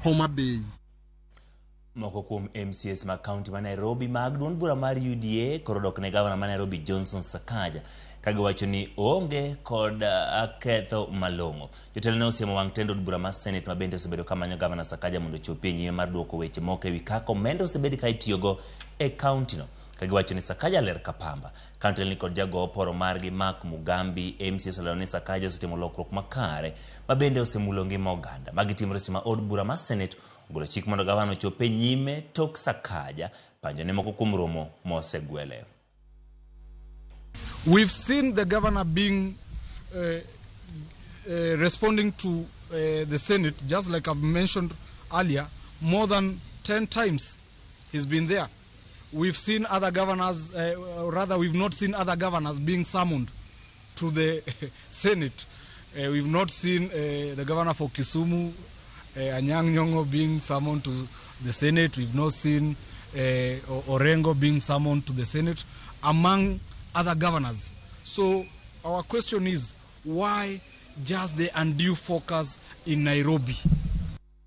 Homa Bay. Moko kuom MCAs mag kaunti ma Nairobi mag duond bura mar UDA koro dok ne gavana ma Nairobi Johnson Sakaja ka giwacho ni oonge kod ketho malong'o. Jotelo ne osiemo wang' tend od bura mar Senate ma bende osebedo ka manyo gavana Sakaja mondo ochopi e nyime mar duoko weche moko ewi kaka omenda osebed ka itiyogo e kauntino ka giwacho ni Sakaja ler ka pamba. Kaunti ni kod jago oporo margi Mark Mugambi, MCAs olero ni Sakaja osetimo lokruok makare ma bende osemulo ngima oganda. Magi timore seche ma od bura mar Senate ogolo chik mondo gavana ochop e nyime tok Sakaja panjo ne moko kuom romo mosegwele. We've seen the governor being responding to the Senate, just like I've mentioned earlier, more than 10 times he's been there. We've seen other governors, rather we've not seen other governors being summoned to the Senate. We've not seen the governor for Kisumu, Anyang' Nyong'o, being summoned to the Senate. We've not seen Orengo being summoned to the Senate, among other governors. So our question is, why just the undue focus in Nairobi?